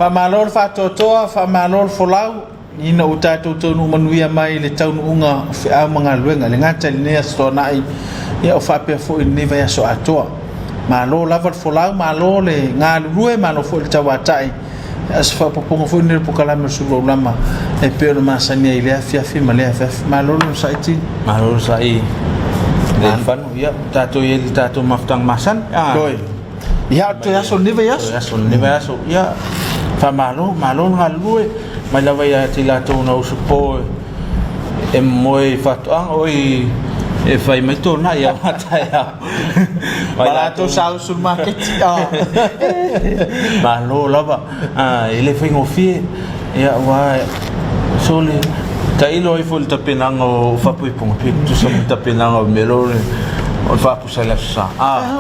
Faamalo le faatoatoa, faamalo le folau ina ua tatou taunuu manuia mai i le taunuuga o feau ma galuega, e le gata i lenei Aso Toonai, ia o faapea foi i lenei vaiaso atoa. Malo lava le folau, malo le galulue, malo foi le tauatai. O se faaopoopoga foi lenei o le polokalame o le Sulu Aulama e pei ona masani ai i lea afiafi ma lea afiafi. Malo le onosai Tino. Malo le onosai Lealifano. Ia, tatou i ai i le tatou mafutaga masani. Ioe. Ia, o le toe aso o lenei vaiaso. Toe aso o lenei vaiaso. Ia, faamalo, malo le galulue mai lava ia te i latou na usupo e moe i faatoaga, oi e fai mai tonai a taeao. Ma latou sa usu i le maketi. Malo lava, e le faigofie, ia aua sole tailo ai foi i le tapenaga o faaipoipoga pe tutusa ma le tapenaga o mea o le faapusa i le Aso Sa.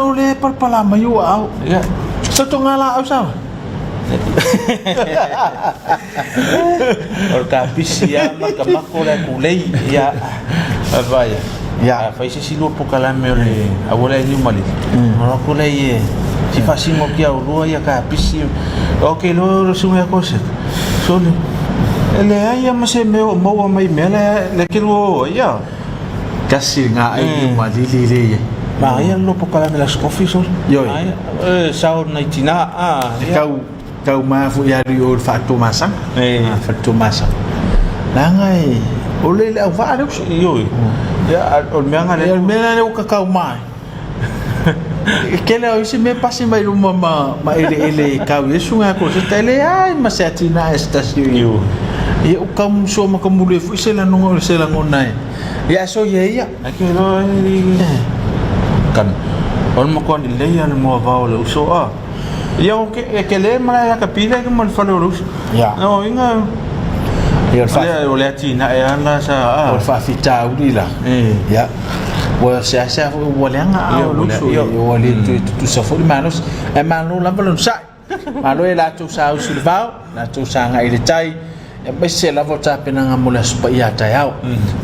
O lea e palapala mai ou aao. Ia. Sotoga laau sa. O le kapisi lava ma le tamato le akulei. Ia, vaai. Ia. A fai se isi lua polokalame o le auala e Niumalele, ona o atu lea e si faasino atu ia oulua ia kapisi. Ou te iloa o le susuga ia Koseta, sole, e leai lava ma se mea o maua mai mea lea e te lua o ai, ia. Tasi lena ai Niumalele lea e i ai. Manaia le lua polokalame i le Aso Tofi, sole. Ioe. E sao nai tina, a. E tau Tau ma foi alu i o i le faatomasaga, faletomasaga. Leaga e ole le auvaa le uso. Ioe. Ia, o le mea lena lea. O le mea lea ua kakau mai. E tele o isi mea pasi mai luma ma, ma eleele e kau i ai susuga ia Koseta, e leai ma se atinae se tasi o i ai. Ia, ua tau musoa ma ka muli ai foi se lagona, se lagona e. Ia, soia ia. Ai ke iloa e kan o le matua lelei lava le moavao o le uso a. Ia o ke e tele malae la ka pile ke ma le fale o le uso. Ia. No inga Ia o le o le o le atinae lava la sa a. O le faafitauli la. E. Ia. Ua seasea foi ua leaga aao o le uso. Ia ua le toe tutusa foi le malosi. Ae malo lava le onosai. Malo e latou sa usu i le vao, latou sa agai i le tai, aemaise lava o tapenaga mo le Aso Paia a taeao.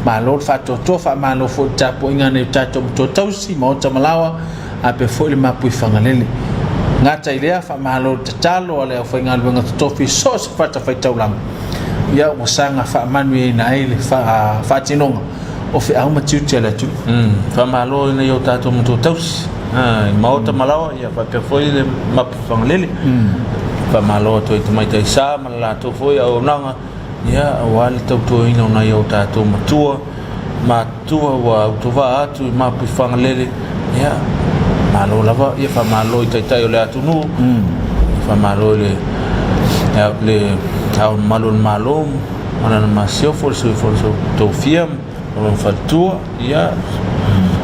Malo le faatoatoa, faamalo foi i le tapuaiga a nai o tatou matua tausi, maota ma laoa, apea foi le mapui Fagalele. Gata i lea, faamalo i le tatalo a le aufaigaluega totofi i so o se fatafaitaulaga, ia ua saga faamanuiaina ai le faatinoga o feau ma tiute a le atunuu. Faamalo i nai o tatou matua tausi i maota ma laoa, ia faapea foi le mapu Fagalele. Faamalo atu ai i tamaitai sa ma le latou foi auaunaga, ia, aua le tautuaina o nai o tatou matua matutua ua autovaa atu i Mapuifagalele, ia, malo lava, ia faamalo i Taitai o le atunuu, faamalo i le, le Ao Mamalu o le Malo ma lana Masiofo, le Sui Fono Tofia ma lona faletua, ia,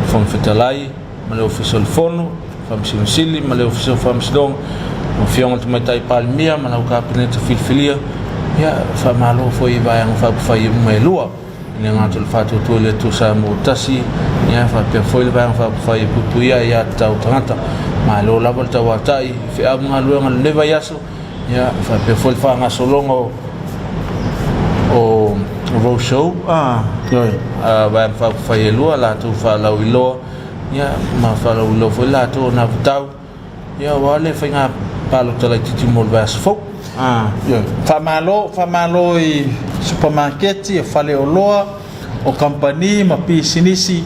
Fofoga Fetalai ma le Ofisa o le Fono, Faamasino Sili ma le Ofisa o Faamasinoga, lau Afioga i le Tamaitai Palemia ma lau Kapeneta filifilia, ia, faamalo foi i Vaega Faaupufai uma e lua, i le gata o le Faatuatua i le Atua Samoa Tasi, ia, faapea foi le Vaega Faaupufai e Puipuia Aia Tatau Tagata. Malo lava le tauatai i feau ma galuega i lenei vaiaso, ia, faapea foi le faagasologa o o roadshow a Vaega Faaupufai e lua, latou faalauiloa Ia, ma faalauiloa foi latou o Navutau, ia, aua le faiga palota laitiiti mo le vaiaso fou. Ah. Ioe. Faamalo, faamalo i supamaketi, o faleoloa, o kamupani ma pisinisi,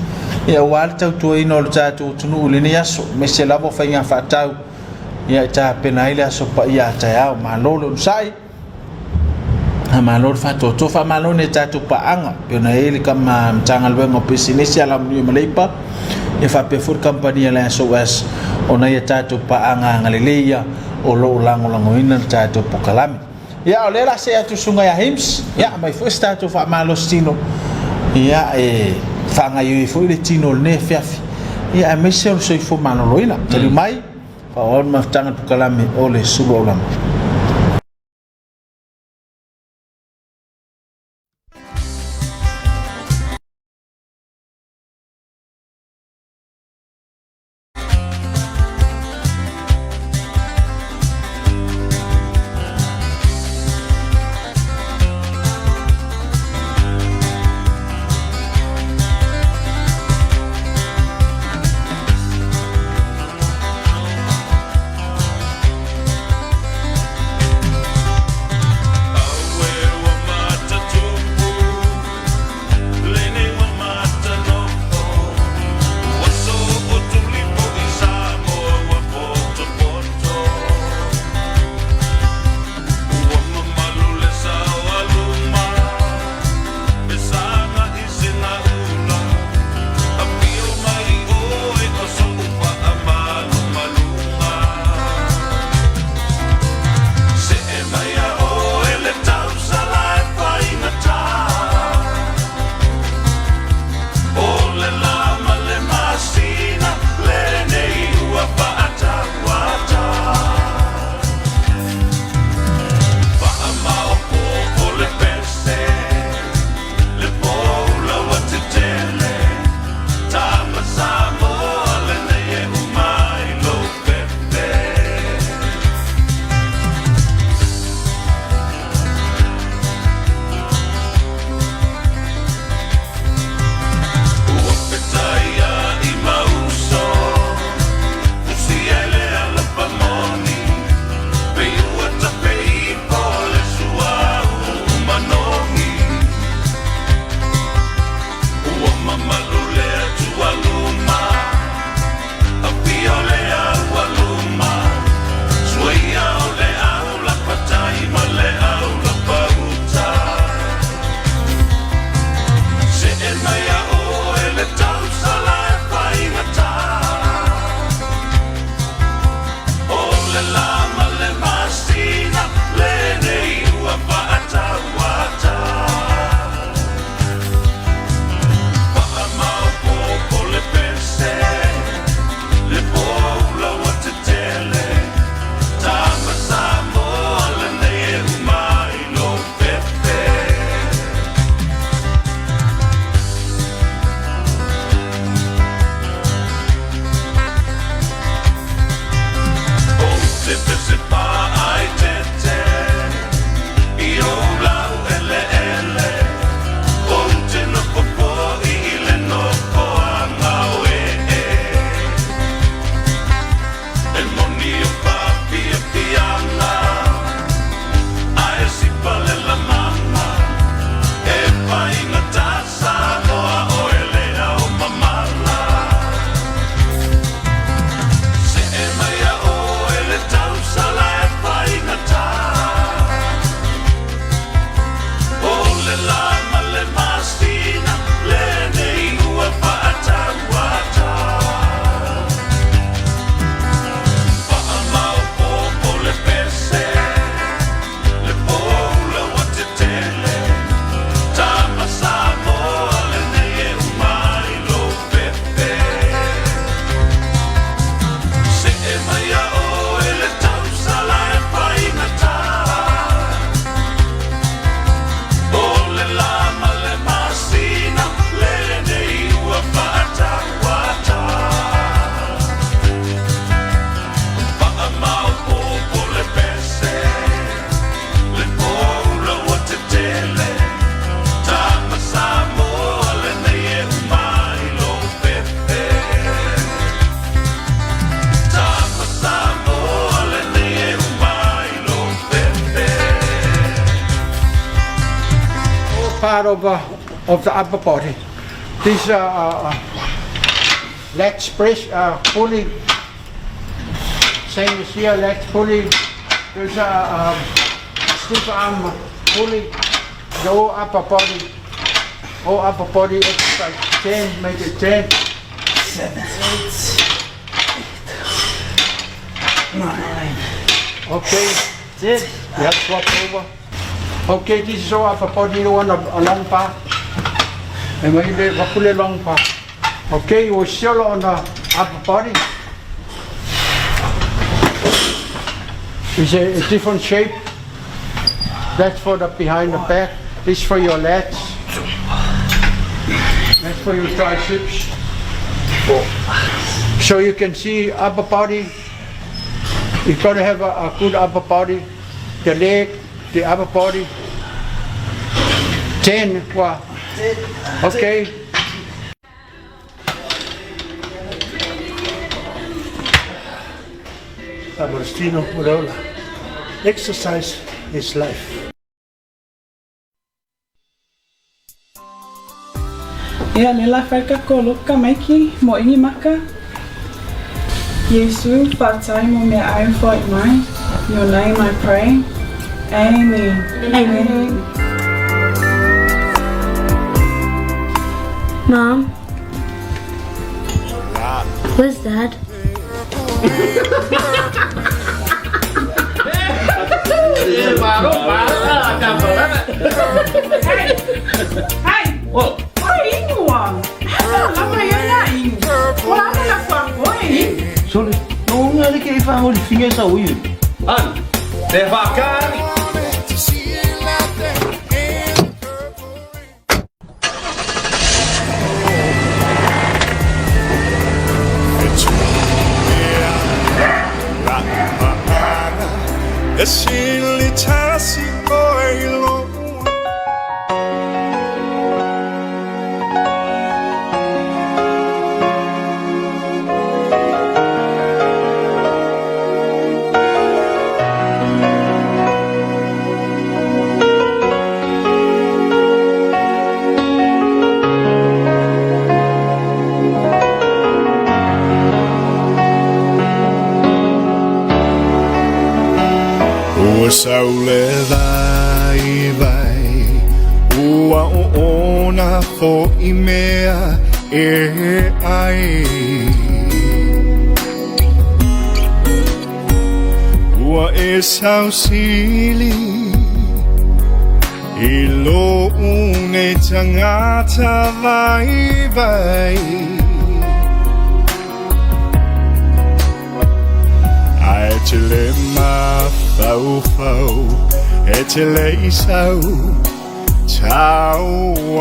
ia, aua le tautuaina o le tatou atunuu i lenei aso, aemaise lava o faiga faatau, ia, e tapena ai le aso paia a taeao. Malo le onosai. Faamalo le faatoatoa, faamalo i nai tatou paaga e pei ona i ai le Matagaluega o Pisinisi, Alamanuia ma Leipa, ia faapea foi le kamupani a le SOS o nai a tatou paaga agalelei ia o lo o lagolagoina le tatou polokalame. Ia, o lea o le a see atu i le susuga ia Hims, ia aumai foi se tatou faamalosi tino, ia e faagaoioi ai foi le tino o lenei afiafi, ia aemaise o le soifua maloloina. Taliu mai. Faaauau le mafutaga i le polokalame o le Sulu Aulama. part of, of the upper body. This lat press pulley, same as here, lat pulley. There's a stiff arm pulley, the whole upper body, whole upper body exercise. 10, make it 10. 7, 8, 9. Okay, 10. you have swap over. Okay, this is all upper body, you want a long bar. And we le long bar. Okay, you will still on the upper body. It's a different shape. That's for the behind the back. This for your lats. That's for your triceps. So you can see upper body. You've got to have a good upper body. The leg, the upper body. 10, well, okay. Agostino Ureola. Exercise is life. Ia le la fai ka ko loka maiki mo ingi maka. Yesu, whātai mo mea ai whai mai. Your name I pray. Amen. Amen. Mom? Where's Dad? Hey! Oi ingoa! Lama ia nā ingo. Wala ana la wha koe. Sole, no unga le ke i whangoli finga sa ui. An, te whakaari. E sili tasi oe i loa. Ua saule vai vai, ua o ona fo i mea e ai. Ua e sausili, i lo une tangata vai vai. Ai te le mawhauwhau, e te le isau, tau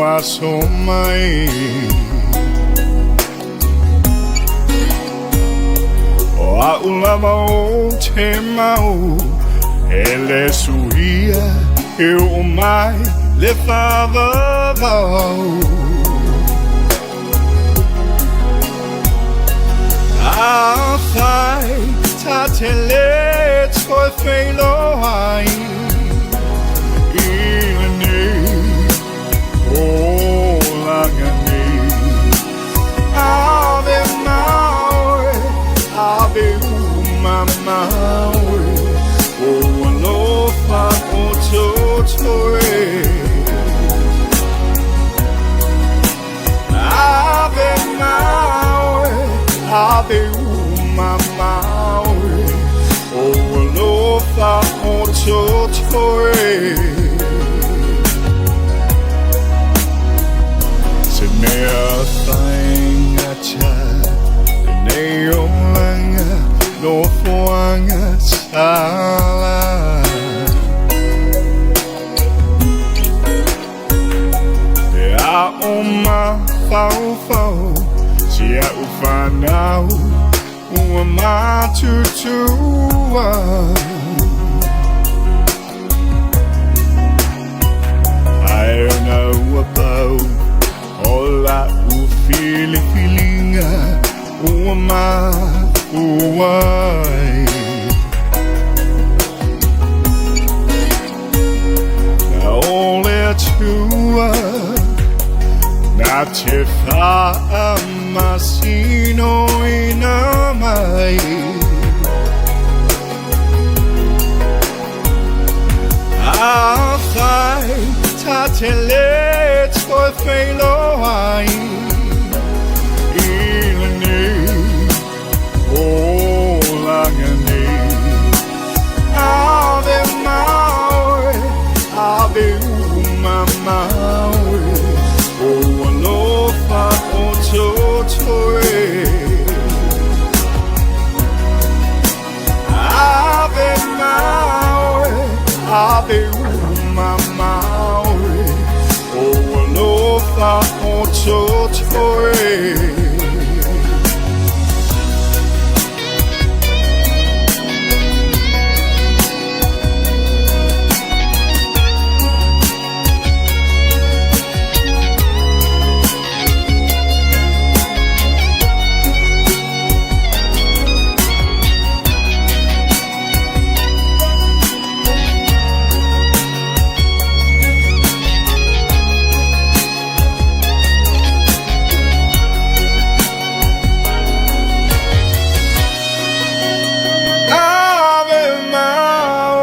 aso mai. O a ulama o te mau, e le suia, e o mai le whavavau. A whai ta te le toi whailo ai, i le nei, o langa nei. Ave maui, ave uma maui, o alofa o totoe. Ave maui, ave uma maui, o alofa o totoe. Se mea whaingata, te nei o langa, no whoanga sala. Te a o mawhauwhau, si a u whanau, ua matutua. Ai ona ua pau, o la u filifilinga, ua mafuai. Na o le atua, Ta te faamasinoina mai. Afai ta te le toe feiloai i lenei olaga nei. Ave ma oe, ave uma ma oe, ou alofa o totoe. Ave ma oe, ave uma ma oe, ou alofa o totoe. Ave ma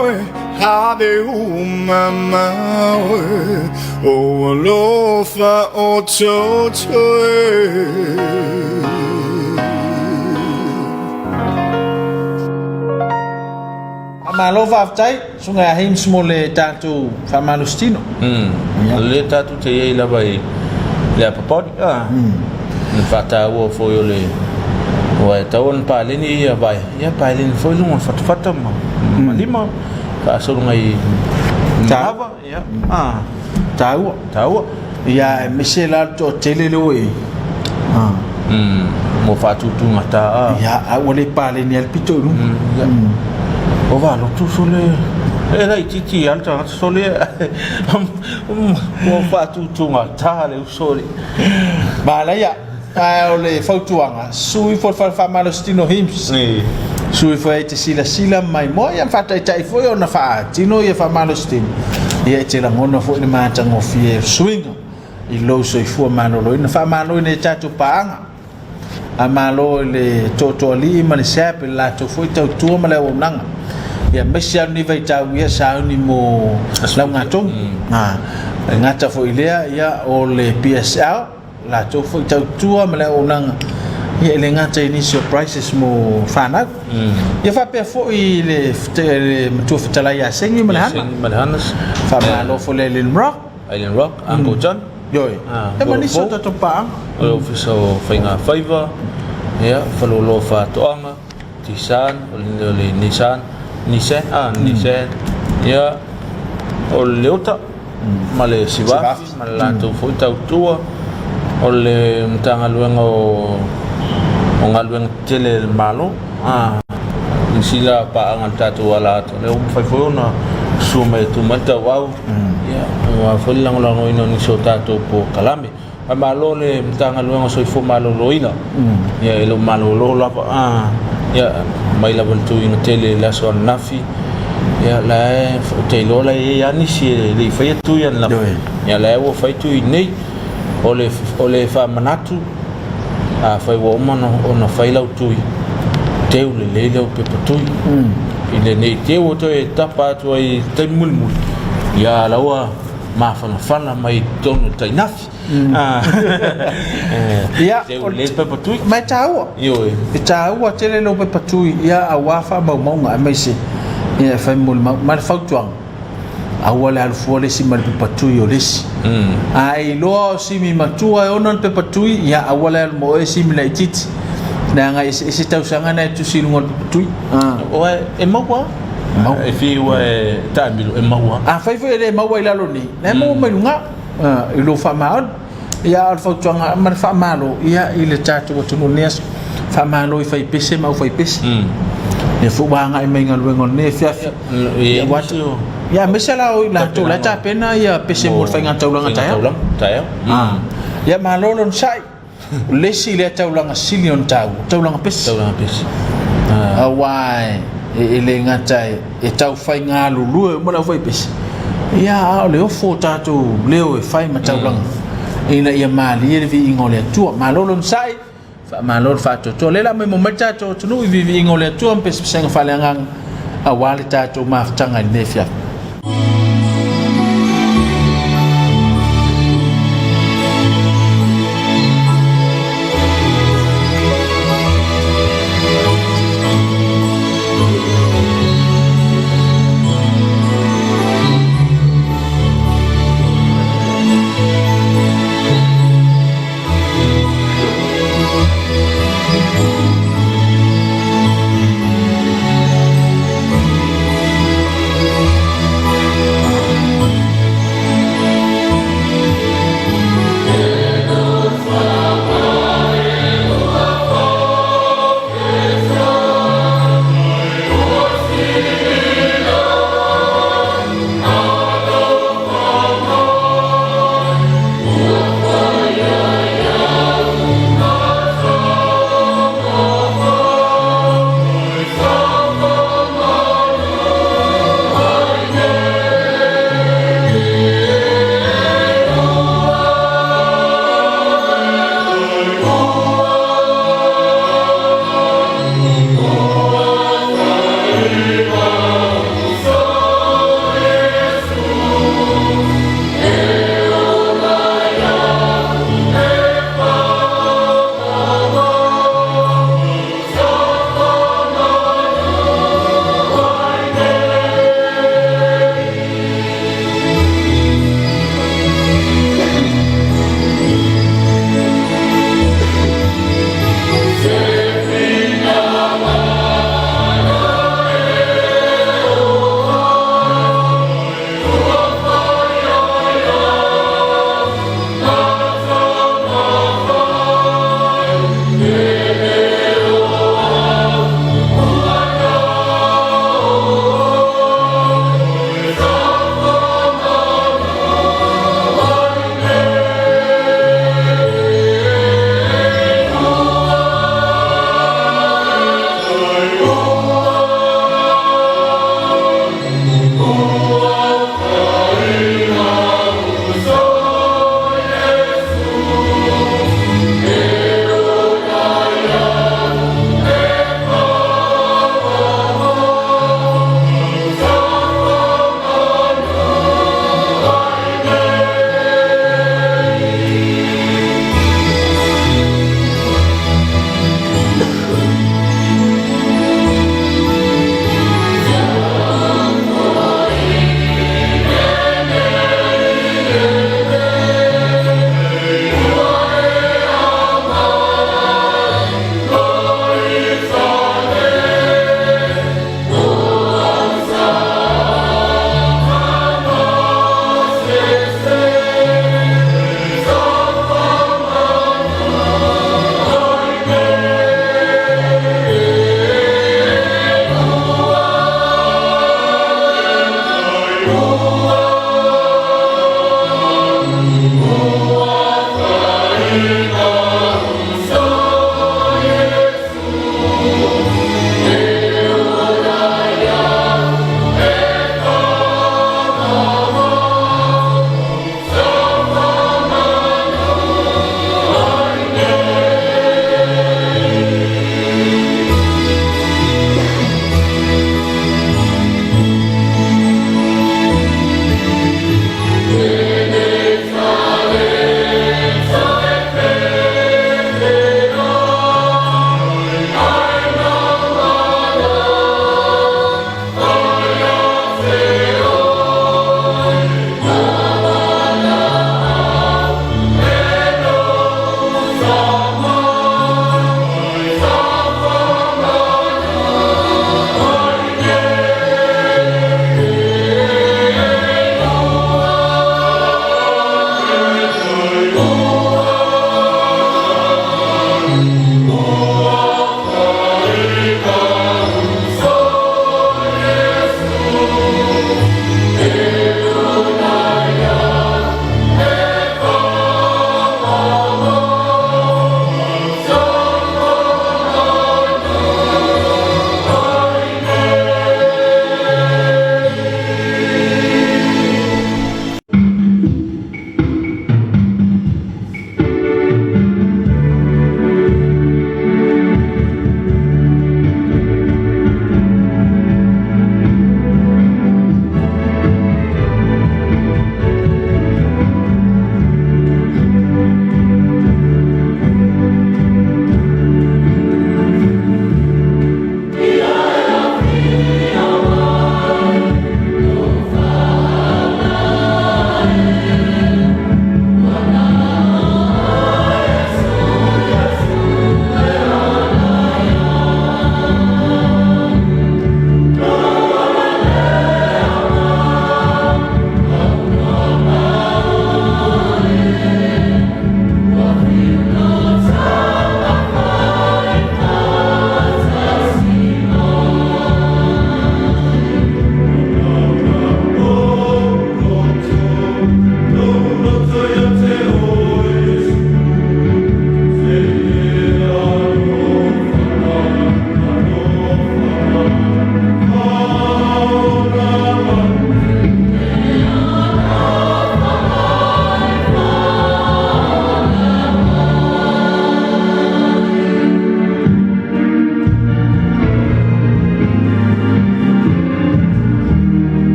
oe, ave uma ma oe, ou alofa o totoe. Faamalo faafetai Susuga ia Hames mo le tatou faamalositino. O lea tatou te i ai lava i le apapoli, le faataua foi o le aua e tatau ona paleni ia vae, ia paleni foi luga o le fatafata ma lima faasologa i manava, ia, Taua. Taua. Ia aemaise la le toatele lea ua i ai. Mo faatutugata a. Ia, a ua le paleni ai le pito i luga. Ia. O valotu sole e laitiiti lava le tagata sole mo faatutugata le uso le. Manaia. Ae o le fautuaga, sui ifo i le fale faamalositino HIMS. Sui ifo e te silasila mai moa ia ma faataitai foi ona faatino ia faamalositino. Ia e te lagona foi le matagofie o suiga i lou soifua maloloina. Faamaloina i tatou paaga. Faamalo i le Tootooalii ma le SAP i le latou foi tautua ma le auaunaga. Ia aemaise lava lenei vaitau ia sauni mo laugatogi. E gata foi i lea ia o le PSL latou foi tautua ma le auaunaga ia e le gata i nisi o prizes mo fanau. Ia faapea foi le, le matua fetalai ia Sengi ma le Hana. Sengi ma le Hana. Faamalo foi le Island Rock. Island Rock, Uncle John. Ioe. E ma nisi o tatou paaga. O le Ofisa o Faiga Faiva, ia, Faleoloa Faatoaga, Nissan, o le Nissan, Nissan, ah, Nissan, ia, o le Leota ma le Sivafi ma le latou foi tautua, o le Matagaluega o Galuega Tetele a le Malo, ah, nisi la paaga a le tatou ala atu, lea ua mafai foi ona sua mai e tu mai le tauau, ia, aua foi le lagolagoina o nisi o tatou polokalame. Faamalo le Matagaluega o Soifua Maloloina. Ia e le o malolo lava a ia mai lava le tuiga tele i le aso ananafi. Ia la e ou te iloa la e i ai lava nisi e le i faia tui ananafi. Ia la e ua fai tui nei. O le o le faamanatu afai ua uma ona fai lau tui, teu lelei lau pepa tui. I lenei teu ua toe tapa atu ai i le taimi mulimuli, ia la ua mafanafana mai totonu o le tainafi. Ia, Teu lelei le pepa tui. Ma e taua. Ioe. E taua tele lou pepa tui, ia aua faamaumauga aemaise ia e fai molimau. Ma le fautuaga, aua le alu fua le isi ma le pepa tui o le isi. A e iloa o simi matua e ona le pepa tui, ia aua le alu ma oe simi laitiiti. Leaga e eseese tausaga na e tusi i luga o le pepa tui. Oe, e maua. Maua. E fiu e taamilo e maua. Afai foi e le maua i lalo nei, na e maua mai luga i lou faamaoni. Ia a o le fautuaga ma le faamalo ia i le tatou atunuu i lenei aso, faamalo i faipese ma aufaipese. Lea foi ua agai mai i galuega o lenei afiafi. Ia, Ia aemaise la o i latou la e tapena ia pese mo le faiga taulaga taeao. Taeao. Ia malo le onosai. O le isi lea taulaga sili ona taua, taulaga pese. Taulaga pese. Aua e le gata e tau fai galulue uma le aufaipese, ia a o le ofo o tatou leo e fai ma taulaga. ina ia malie le viiga o le Atua. Malo le onosai, faamalo le faatoatoa. O lea o le a moemoe mai le tatou atunuu i viiviiga o le Atua ma pesepesega faaleagaga aua le tatou mafutaga i lenei afiafi.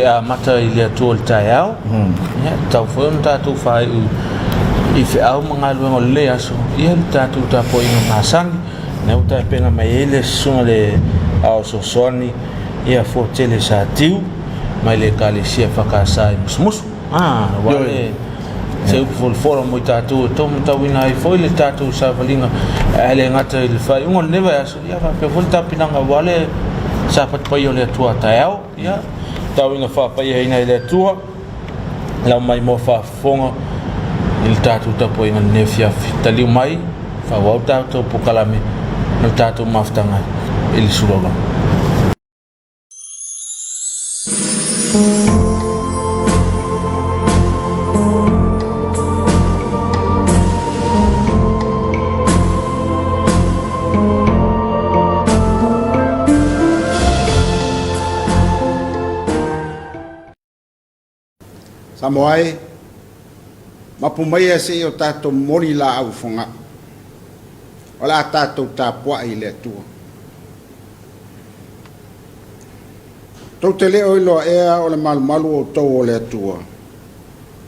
te amata i le Atua i le taeao, ia, e tatau foi ona tatou faaiu i feau ma galuega o lenei aso, ia le tatou tapuaiga masani, lea ua tapena mai ai le Susuga i le Ao Fesoasoani ia Fuatele Satiu mai le Ekalesia EFKS i Musumusu. Ah, aua le se upu folafola mo i tatou e taumatauina ai foi le tatou savaliga ae le gata i le faaiuga o lenei vaiaso, ia faapea foi le tapenaga aua le Sapati Paia o le Atua taeao. Ia, tau ina faapaiaina e le Atua lau maimoa faafofoga i le tatou tapuaiga i lenei afiafi. Taliu mai, faaauau tatou polokalame ma le tatou mafutaga i le sulaulauga. Samoa e, mapu maia se i o tatou momoli laau i Fogaa. O le a tatou tapuai i le Atua. Tou te le o iloa ea o le malumalu o outou o le Atua,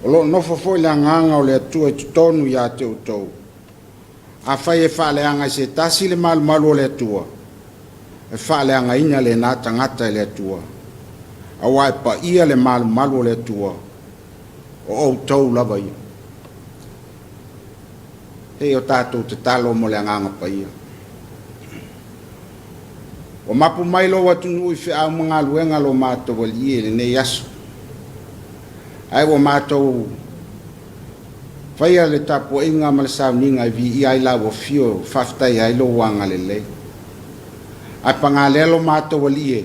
o lo o nofo foi le Agaga o le Atua i totonu ia te outou. Afai e faaleaga e se tasi le malumalu o le Atua, e faaleagaina lena tagata e le Atua, aua e paia le malumalu o le Atua, o outou lava ia. Hei o tatou tatalo mo le Agaga Paia. Ua mapu mai lou atunuu i feau ma galuega lo matou Alii i lenei aso, ae ua matou faia le tapuaiga ma le sauniga e viia ai lau afio e faafetaia ai lou agalelei. Ae paga lea lo matou Alii e,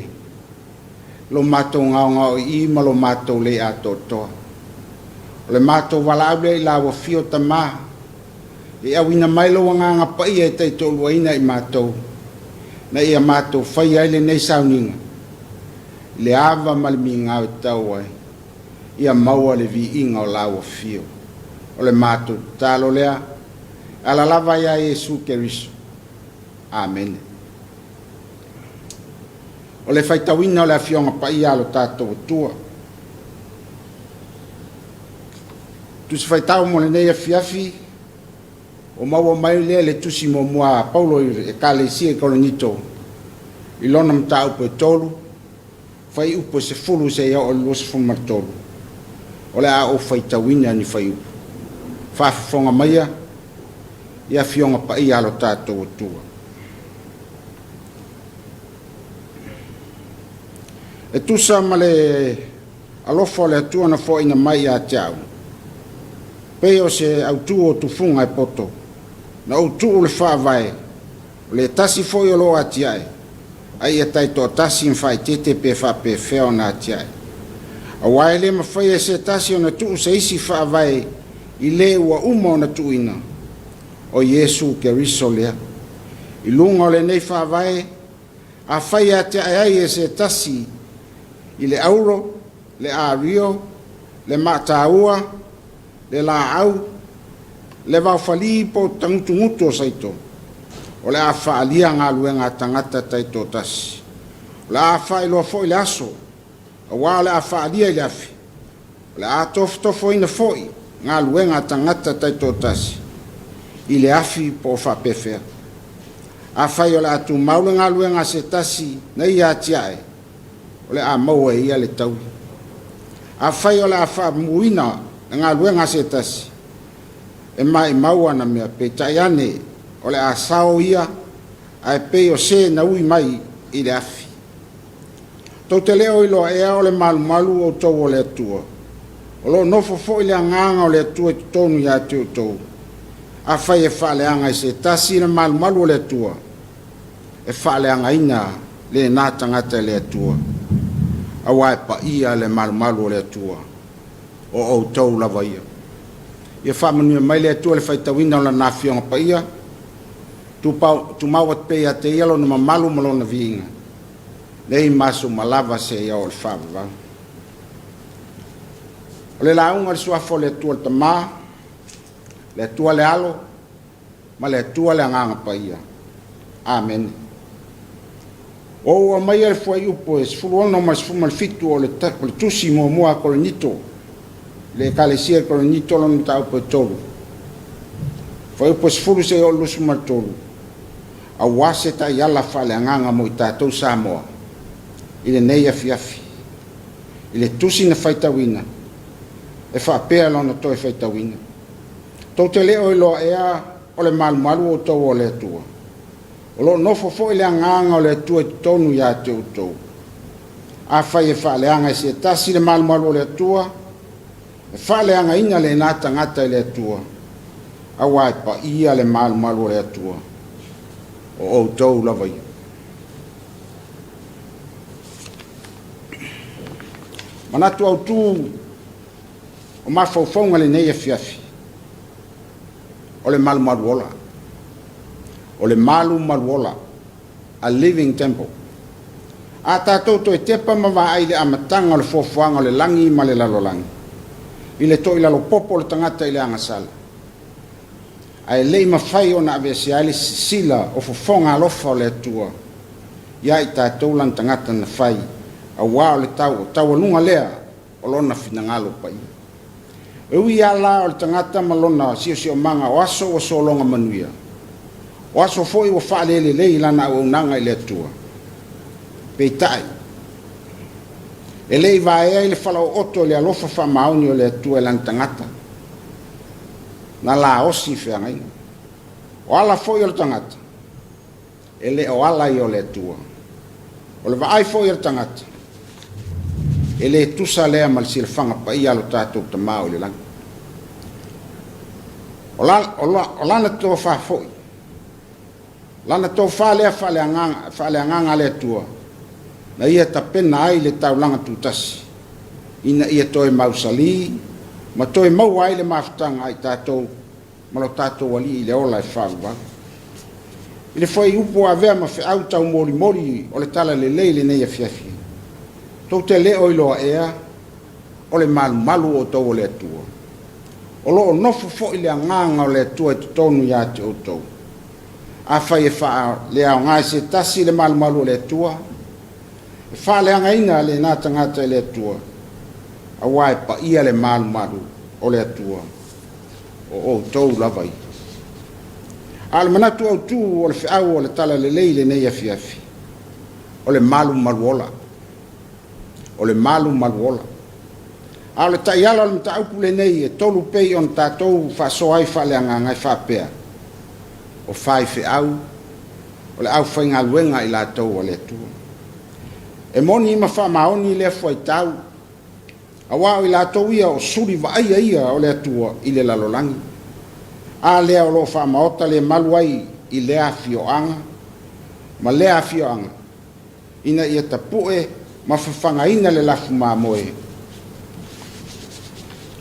lo matou gaogaoii ma lo matou le atoatoa. O le matou valaau lea i lau afio Tama, E auina mai lou Agaga Paia e taitoaluaina i matou, na ia matou faia ai lenei sauniga i le ava ma le migao e tatau ai, ia maua le viiga o lau afio. O le matou tatalo lea, e ala lava ia Iesu Keriso. Amene. O le faitauina o le Afioga Paia a lo tatou Atua. Tusi Faitau mo lenei afiafi, ua maua mai lea i le tusi muamua a Paulo i le Ekalesia i Korinito i lona mataupu e 3, fuaiupu e 10 seia oo i le 23. O le a ou faitauina ni fuaiupu. Faafofoga maia i Afioga Paia a lo tatou Atua. E tusa ma le alofa o le Atua na foaina mai ia te au, pei o se autu o tufuga e poto, na ou tuu le faavae, o le tasi foi o lo o atiae, a ia taitoatasi ma faaeteete pe faapefea ona atiae. Aua e le mafai e se tasi ona tuu se isi faavae i le ua uma ona tuuina, o Iesu Keriso lea. I luga o lenei faavae, Afai e atiae ai e se tasi i le auro, le ario, le maataua, le laau, le vaofalī po o tagutugutu o saito, o le a faaalia galuega a tagata taitoatasi. O le a faailoa foi le aso, aua o le a faaalia i le afi, O le a tofotofoina foi galuega a tagata taitoatasi i le afi po o faapefea. Afai o le a tumau le galuega a se tasi na ia atiae, o le a maua e ia le taui. Afai o le a faamuina le galuega a se tasi, e maimau ana mea, peitai ane o le a sao ia ae pei o se na ui mai i le afi. Tou te le o iloa ea o le malumalu outou o le Atua, o lo o nofo foi le Agaga o le Atua i totonu ia te outou. Afai e faaleaga e se tasi le malumalu o le Atua, e faaleagaina lena tagata e le Atua, aua e paia le malumalu o le Atua, o outou lava ia. Ia faamanuia mai le Atua i le faitauina o Lana Afioga Paia, tumau atu pea ia te Ia Lona mamalu ma Lona viiga, nei ma aso uma lava seia oo i le faavavau. O le lauga i le Suafa o le Atua le Tama, le Atua le Alo, ma le Atua le Agaga Paia. Amene. Ua ou aumaia le fuaiupu e 16 ma le 17 o le Tusi Muamua a Korinito, i le Ekalesia i Korinito lona mataupu e 3, fuaiupu e 10 seia oo i le 23, aua se taiala faaleagaga mo i tatou Samoa i lenei afiafi. I le tusi na faitauina, e faapea lona toe faitauina, Tou te le o iloa ea o le malumalu outou o le Atua? O lo o nofo foi le Agaga o le Atua i totonu ia te outou. Afai e faaleaga e se tasi le malumalu o le Atua, e faaleagaina lena tagata e le Atua, aua e paia le malumalu o le Atua, o outou lava ia. Manatu autu o mafaufauga lenei afiafi, o le malumalu ola. O le malumalu ola, a living temple. A tatou toe tepa ma vaai i le amataga o le fuafuaga o le lagi ma le lalolagi, i le toilalopopo o le tagata i le agasala, ae le i mafai ona aveesea ai le sisila o fofoga alofa o le Atua ia i tatou lana tagata na fai, aua o le taualuga lea o lona finagalo paia. E ui lava la o le tagata ma lona siosiomaga o aso ua sologa manuia, o aso foi ua faalelelei lana auaunaga i le Atua. Peitai, e le i vaea i le falaooto i le alofa faamaoni o le Atua i lana tagata, na laosi i feagaiga. O ala foi o le tagata, e le o ala ia o le Atua. O le vaai foi a le tagata, e le tusa lea ma le silafaga paia a lo tatou Tama o i le lagi. O, la, o, la, o lana tofa foi, lana tofa lea faaleagaga, faaleagaga a le Atua, na ia tapena ai le taulaga tutasi, ina ia toe mausali ma toe maua ai le mafutaga a i tatou ma lo tatou Alii i le ola e faavavau. I le fuaiupu ua avea ma feau taumolimoli o le talalelei i lenei afiafi, tou te le o iloa ea o le malumalu outou o le Atua. O lo o nofo foi le Agaga o le Atua i totonu ia te outou. Afai e faaleaoga e se tasi le malumalu o le Atua, e faaleagaina lena tagata e le Atua, aua e paia le malumalu o le Atua o outou lava ia. A o le manatu autu o le feau o le talalelei i lenei afiafi, o le malumalu ola. O le malumalu ola. A o le taiala o le mataupu lenei e tolu pei ona tatou faasoa ai faaleagaga e faapea, o faifeau, o le aufaigaluega i latou a le Atua. E moni ma faamaoni lea fuaitau, Aua o i latou ia o suli vaaia ia o le Atua i le lalolagi. A lea o lo o faamaota le malu ai i lea afioaga ma lea afioaga, ina ia tapu'e ma fafagaina le lafu mamoe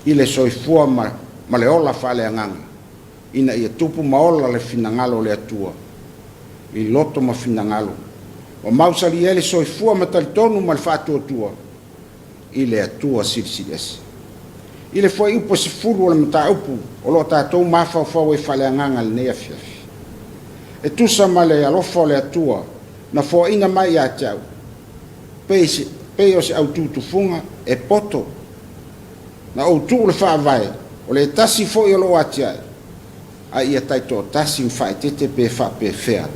i le soifua ma, ma le ola faaleagaga, ina ia tupu ma ola le finagalo o le Atua i loto ma finagalo, ma mausali ai le soifua ma talitonu ma le faatuatua i le Atua Silisili Ese. I le fuaiupu e 10 o le mataupu o lo o tatou mafaufau ai faaleagaga i lenei afiafi, e tusa ma le alofa o le Atua na foaina mai ia te au, pei, se, pei o se aututufuga e poto, na ou tuu le faavae o le tasi foi o lou atiae, a ia taitoatasi ma faaeteete pe faapefea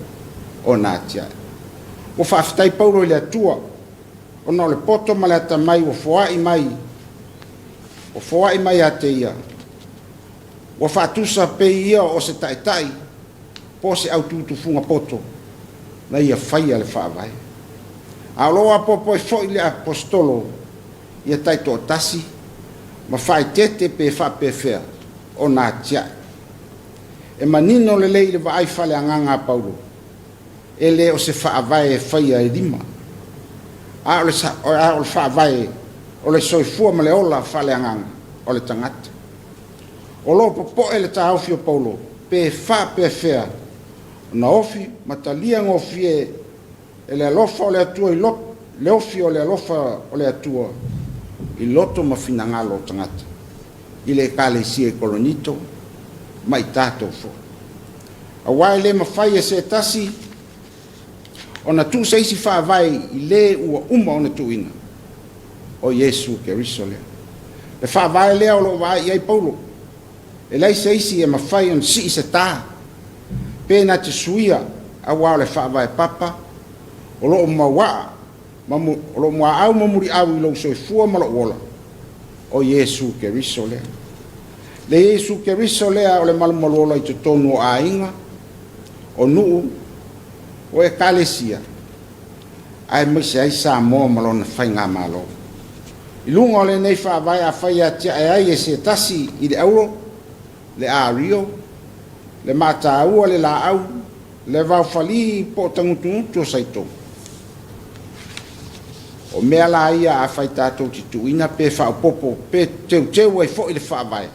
ona atiae. Ua faafetai Paulo i le Atua ona o le poto ma le atamai ua foai mai, ua foai mai ia te ia, ua faatusa pei ia o se taitai po o se aututufuga poto na ia faia le faavae. A o lo o apoapo ai foi le Aposetolo ia taitoatasi ma faaeteete pe faapefea ona atiae. E manino lelei i le vaai faaleagaga a Paulo, e le o se faavae e faia e lima, a o le, a o le faavae o le soifua ma le ola faaleagaga o le tagata. O lo o popoe le taofi o Paulo pe faapefea ona ofi ma talia gofie e le alofa o le Atua i loto, le ofi o le alofa o le Atua i loto ma finagalo o tagata i le Ekalesia i Korinito ma i tatou foi. Aua e le mafai e se tasi ona tuu se isi faavae i le ua uma ona tuuina, o Iesu Keriso lea. Le faavae lea o lo o vaai i ai Paulo, e leai se isi e mafai ona sii se ta, pe na te suia auā o le faavae papa o lo o mauaa ma o lo o muaau ma muliau i lou soifua ma lou ola, o Iesu Keriso lea. Le Iesu Keriso lea o le malumaluola i totonu o aiga, o nuu, o ekalesia, aemaise ai Samoa ma lona faigamalo. I luga o lenei faavae afai e atiae ai e se tasi i le auro, le ario, le mataua, le laau, le vaofalī po o tagutugutu o saito, o mea la ia afai tatou te tuuina pe faaopoopo pe teuteu ai foi le faavae,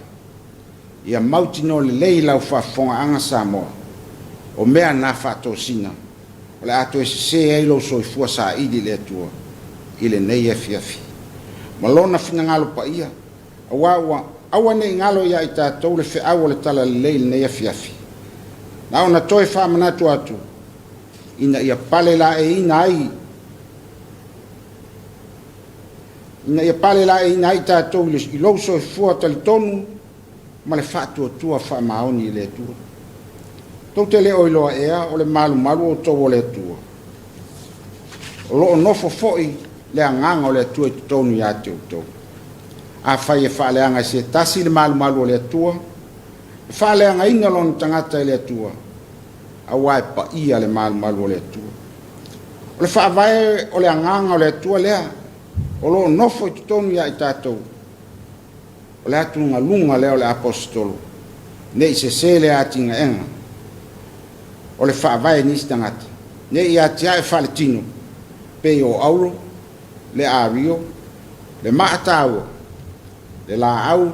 ia mautinoa lelei lau faafofogaaga Samoa, o mea na faatosina o le a toe sesē ai lou soifua saili i le Atua i lenei afiafi ma Lona finagalo paia, auā ua aua ne i galo iā i tatou le feau o le Talalelei i lenei afiafi. Na ona toe faamanatu atu ina ia palelaeiina ai ina ia palelaeiina ai i tatou i lou soifua talitonu ma le faatuatua faamaoni i le Atua. Tou te le o iloa ea o le malumalu outou o le Atua, o lo o nofo foi le Agaga o le Atua i totonu ia te outou. Afai e faaleaga e se tasi le malumalu o le Atua, e faaleagaina lona tagata e le Atua, auā e paia le malumalu o le Atua. O le faavae o le Agaga o le Atua lea o lo o nofo i totonu ia i tatou, o le atugaluga lea o le Aposetolo, ne i sesē le atinaega o le faavae i nisi tagata, ne i atiae faaletino pei o auro, le ario, le maataua, le laau,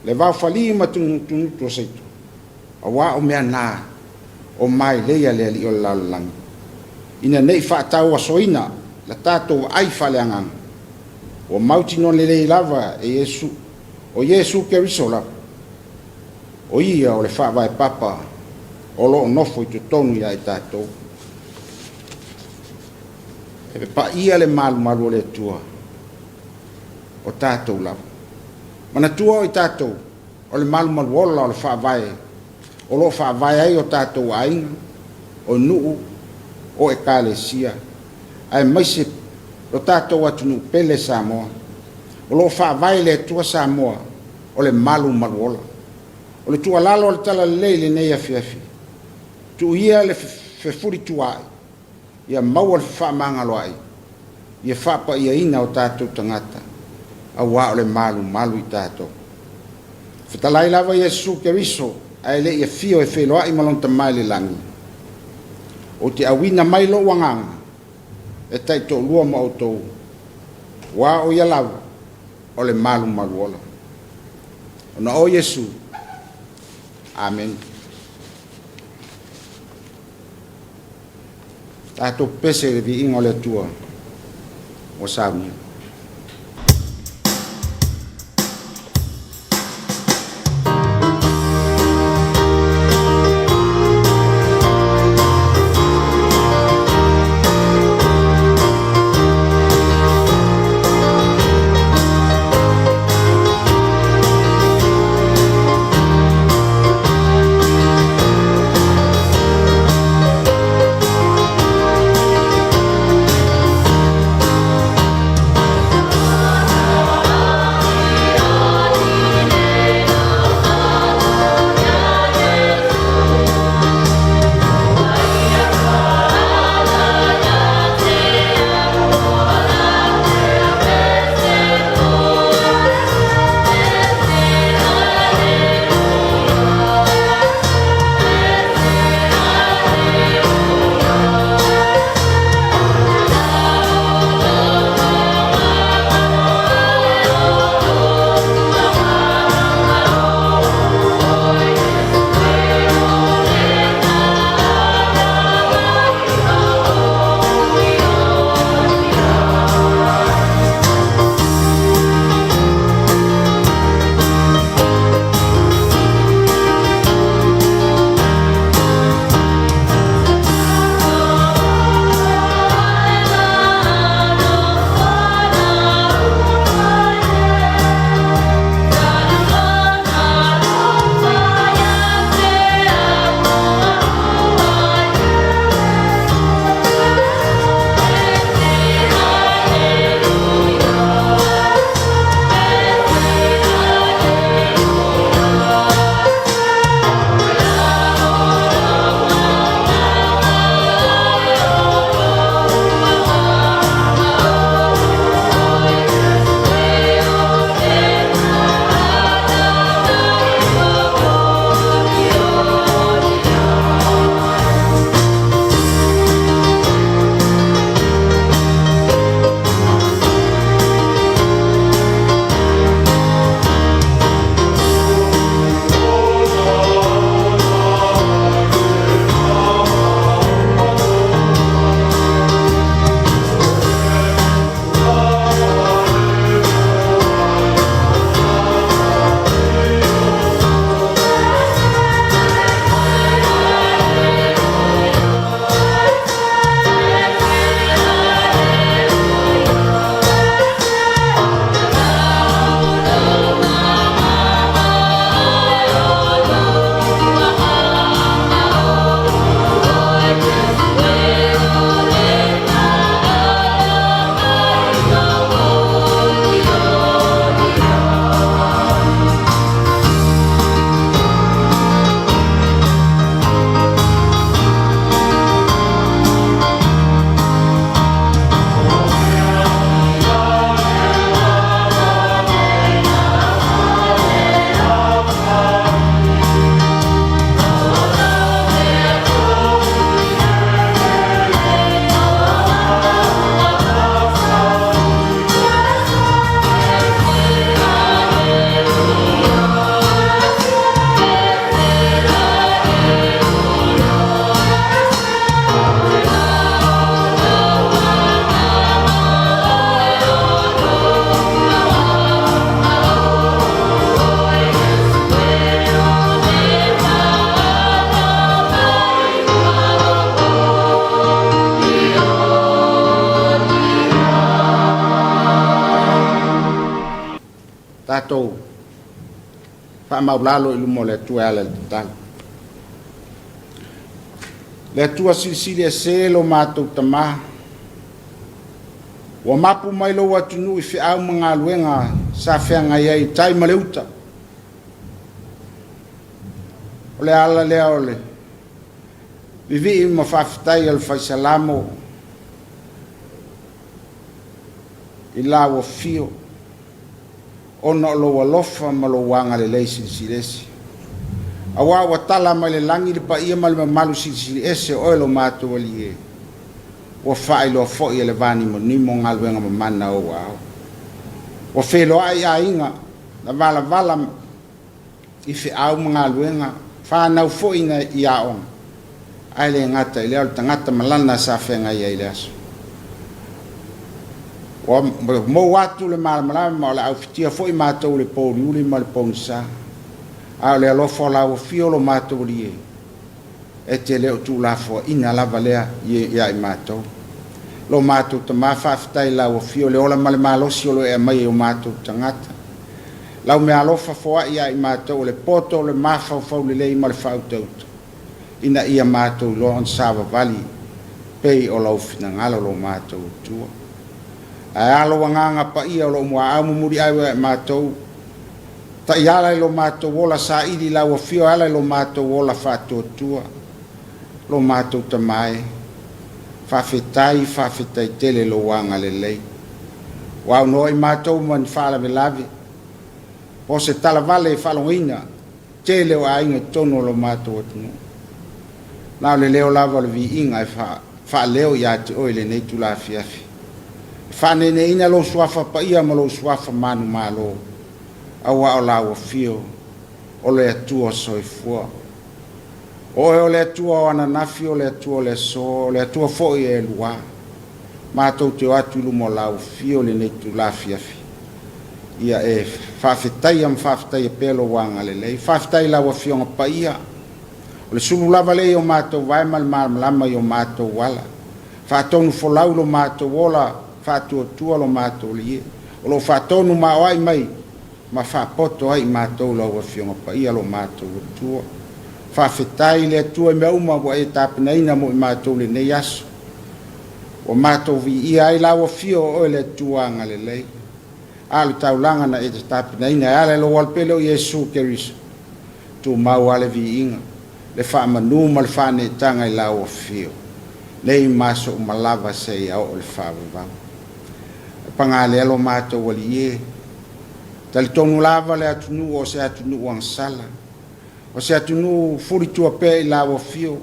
le vaofalī ma tugutugutu o saito, auā o mea na o mailei a le alii o le lalolagi, ina ne i faatauasoina la tatou vaai faaleagaga, ua mautinoa lelei lava e Iesu, o Iesu Keriso lava, o Ia o le faavae papa o lo o nofo i totonu ia i tatou. E paia le malumalu o le Atua o tatou lava. Manatua o i tatou o le malumaluola o le faavae o lo o faavae ai o tatou aiga, o nuu, o ekalesia, aemaise lo tatou atunuu pele Samoa. O lo o faavae i le Atua Samoa o le malumaluola. O le tuualalo o le Talalelei i lenei afiafi, tuu ia le fefulituaai, ia maua le fefaamagaloai, ia faapaiaina o tatou tagata, auā o le malumalu i tatou. Fetalai lava Iesu Keriso ae le i afio e feiloai ma Lona Tama i le lagi, ou te auina mai lou agaga e taitoalua ma outou, auā o Ia lava o le malumaluola. Ona o Iesu. Amene. Tatou pepese i le viiga o le Atua ua saunia. Tatou faamaulalo i luma o le Atua e ala i le tatalo. Le Atua Silisili Ese lo matou Tamā, ua mapu mai lou atunuu i feau ma galuega sa feagai ai i tai ma le uta. O le ala lea o le vivii ma faafetai a le Fai Salamo i lau afio ona o lou alofa ma lou agalelei silisili ese. Aua ua tala mai le lagi le paia ma le mamalu silisili ese o oe lo matou Alii e. Ua faailoa foi e le vanimonimo galuega mamana o ou aao. Ua feiloai aiga na valavala i feau ma galuega, fanau foi na i aoga, ae le gata i lea o le tagata ma lana sa feagai ai i le aso. Ua mou atu le malamalama ma o le a ufitia foi matou i le pouliuli ma le pogisa. A o le alofa o lau afio lo matou Alii e, e te le o tuulafoaina lava lea ia i matou. Lo matou Tama, faafetai i lau afio, le ola ma le malosi o lo o e aumaia i o matou tagata. Lau meaalofa foai ia i matou o le poto o le mafaufau lelei ma le faautauta, ina ia matou iloa ona savavali pei o Lou finagalo lo matou Atua. Ae a Lou Agaga Paia o lo o muaau mumuliau ia i matou, taiala i lo matou ola saili i Lau Afio e ala i lo matou ola faatuatua, lo matou Tama e. Faafetai, faafetai tele i Lou agalelei. Ua aunoa i matou ma ni faalavelave, po o se talavale e faalogoina tele o aiga i totonu o lo matou atunuu. Na o le leo lava o le viiga e faaleo ia te oe i lenei itula afiafi. E faaneeneeina lou suafa paia ma lou suafa manumalo, aua o lau afio o le Atua soifua. O oe o le Atua o ananafi, o le Atua o le aso, o le Atua foi e eluā. Matou te o atu i luma o lau afio i lenei itula afiafi, ia e faafetaia ma faafetaia pea lou agalelei. Faafetai i lau Afioga Paia, o le sulu lava lea i o matou vae ma le malamalama i o matou ala. Faatonu folau lo matou ola, faatuatua lo matou lie. O lo o faatonu maoa'i mai ma faapoto ai i matou lau Afioga Paia lo matou Atua. Faafetai i le Atua i mea uma ua e tapenaina mo i matou i lenei aso. Ua matou viia ai lau Afio o oe le Atua agalelei. A o le taulaga na e tapenaina e ala i lou Alopele o Iesu Keriso, tumau a le viiga, le faamanu ma le faaneetaga i lau Afio, nei ma aso uma lava seia oo i le faavavau. E paga lea lo matou Alii e, talitonu lava le atunuu o se atunuu agasala, o se atunuu fulitua pea i lau Afio,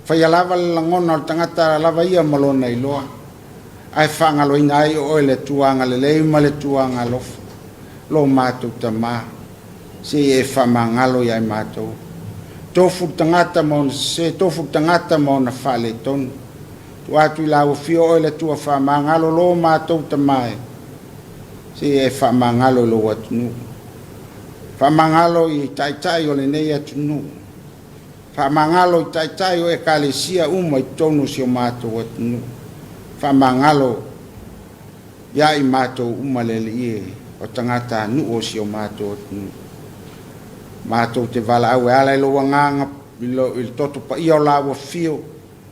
Faia lava le lagona o le tagata lava ia ma lona iloa, ae faagaloina ai o oe le Atua agalelei ma le Atua agalofa, lo matou Tama, se i e faamagalo ia i matou. Tofu le tagata ma ona sese, tofu le tagata ma ona faaletonu. Tuu atu i lau afio oe le Atua faamagalo lo matou Tama e, se i e faamagalo i lou atunuu. Faamagalo i taitai o lenei atunuu. Faamagalo i taitai o Ekalesia uma i totonu o si o matou atunuu. Faamagalo ia i matou uma le Alii e, o tagatanuu o si o matou atunuu. Matou te valaau e ala i lou agaga i le toto paia o lau afio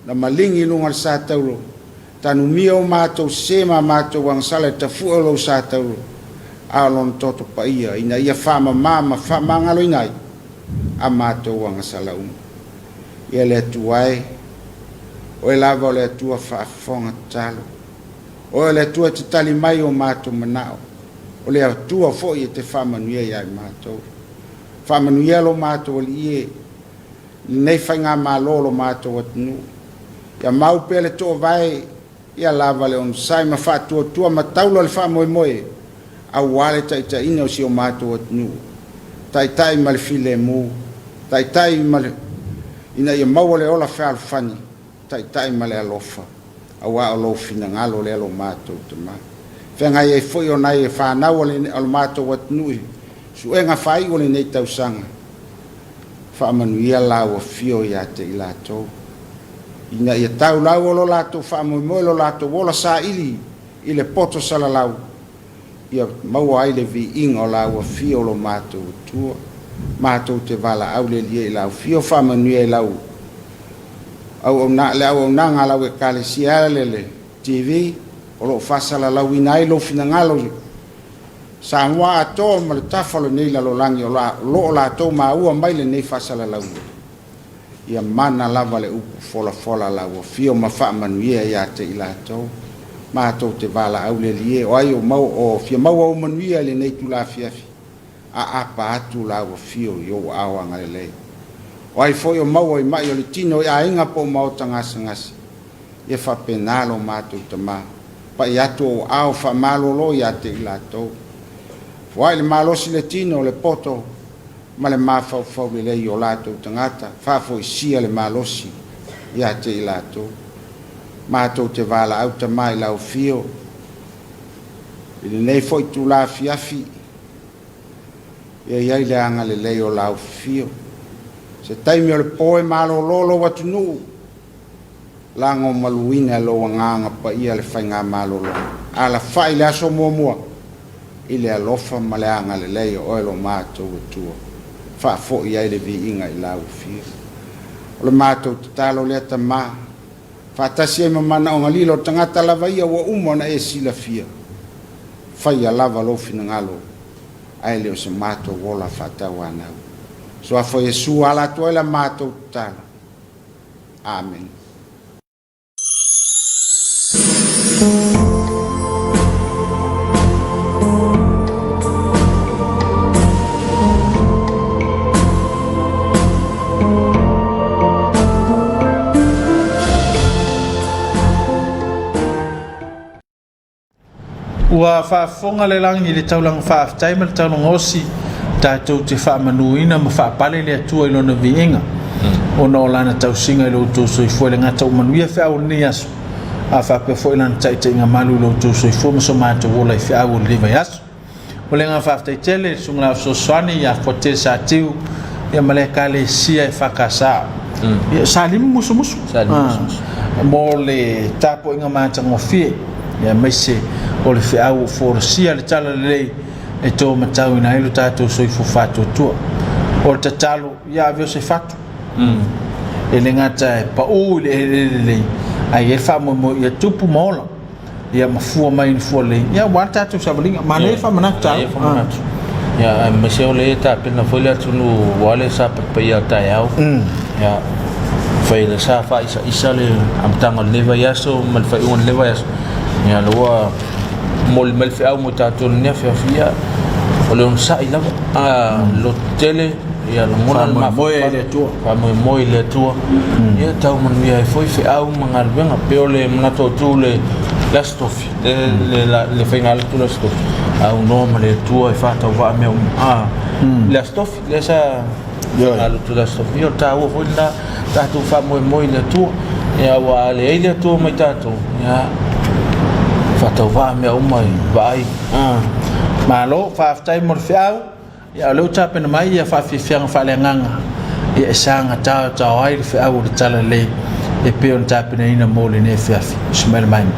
na maligi i luga o le sa taulo. Tanumia o matou sese ma matou agasala i le tafue o lou sa taulo, a o lona toto paia ina ia faamama ma faamagaloina ai a matou agasala uma. Ia le Atua e, Oe lava o le Atua faafofoga tatalo. Oe o le Atua e te tali mai i o matou manao. O le Atua foi e te faamanuia ia i matou. Faamanuia lo matou Alii e, i lenei faigamalo o lo matou atunuu. Ia mau pea le toovae, ia lava le onosai ma faatuatua ma taula le faamoemoe aua le taitaiina o si o matou atunuu, taitai ma le filemu, taitai ma le, ina ia maua le ola fealofani, taitai ma le alofa, aua o lou finagalo lea lo matou Tama. Feagai ai foi o nai fanau o le, o le matou atunuu i suega faaiu o lenei tausaga, faamanuia lau afio ia te i latou, ina ia tau laua lo latou faamoemoe, lo latou ola saili i le poto salalau. Ia maua ai le viiga o Lau Afio lo matou Atua. Matou te valaau le Alie i Lau Afio, faamanuia i Lau auauna, le auaunaga a Lau Ekalesia e ala i le TV o lo o faasalalauina ai Lou finagalo i Samoa atoa ma le tafa o lenei lalolagi o lo o latou maua mai lenei faasalalauina. Ia mana lava le upu folafola a Lau Afio ma faamanuia ia te i latou. Matou te valaau le Alii e, o ai o mau o fia maua ou manuia i lenei itula afiafi, aapa atu Lau Afio i Ou aao agalelei. O ai foi o maua i ma'i o le tino i aiga po o maota gasegase, ia faapena lo matou Tama, pai atu Ou aao faamalolo ia te i latou. Foai le malosi le tino, le poto, ma le mafaufau lelei i o latou tagata, faafoisia le malosi ia te i latou. Matou te valaau Tama i Lau Afio i lenei foi itula afiafi, ia i ai le agalelei o Lau Afio. Se taimi o le po e malolo lou atunuu, Lagomaluina e lou Agaga Paia le faigamalologa. Alafai le aso muamua i le alofa ma le agalelei o Oe lo matou Atua, faafoi ai le viiga i Lau Afio. O le matou tatalo lea Tama, faatasi ai ma manaoga lilo o tagata lava ia ua uma ona E silafia, faia lava Lou finagalo ae le o se matou ola faatauanau. Suafa o Iesu ala atu ai la matou tatalo. Amene. Ua faafofoga le lagi i le taulaga faafetai ma le taulaga osi, tatou te faamanuina ma faapale le Atua i Lona viiga, ona o Lana tausiga i lo outou soifua i le gata ua manuia feau o lenei aso, a faapea foi Lana taitaiga malu i lo outou soifua ma so matou ola i feau o lenei vaiaso. O le agaga faafetai tele i le Susuga Fesoasoani ia Fuatele Satiu ia ma le Ekalesia EFKS. Ia Salimu Musumusu. Salimu Musumusu. Mo le tapuaiga matagofie ia aemaise o le feau ua folasia le tala lelei e taumatauina ai lo tatou soifua faatuatua. O le tatalo ia ave o se fatu. E le gata e pau i le eleele lelei ae i ai le faamoemoe ia tupu ma ola. Ia ma fua mai ni fua lelei. Ia aua le tatou savaliga. Manaia le faamanatu taua. Manaia faamanatu. Ia aemaise o lea e tapena foi le atunuu aua le Sapatu Paia o taeao. Ia fai le sa faaisaisa le amataga o lenei vaiaso ma le faaiuga o lenei vaiaso. Ia lea ua momoli mai le feau mo tatou i lenei afiafi. Ia o le onosai lava, lototele Ia lagona le Faamoemoe i le Atua. Faamoemoe i le Atua. Ia tau manuia ai foi feau ma galuega. Pei o le manatu autu le le Aso Tofi, le le le faiga atu le Aso Tofi, aunoa ma le Atua e faatauvaa mea uma. Ah, le Aso Tofi, lea sa faiga atu le Aso Tofi. Ia o le taua foi lena tatou faamoemoe i le Atua. Ia aua a leai le Atua ma i tatou, ia faatauvaa mea uma e vaai. Ah. Malo, faafetai mo le feau. Ia, o lea ua tapena mai ia faafiafiaga faaleagaga ia e saga taotao ai le feau o le Talalelei e pei ona tapenaina mo lenei afiafi. Ismail Maina.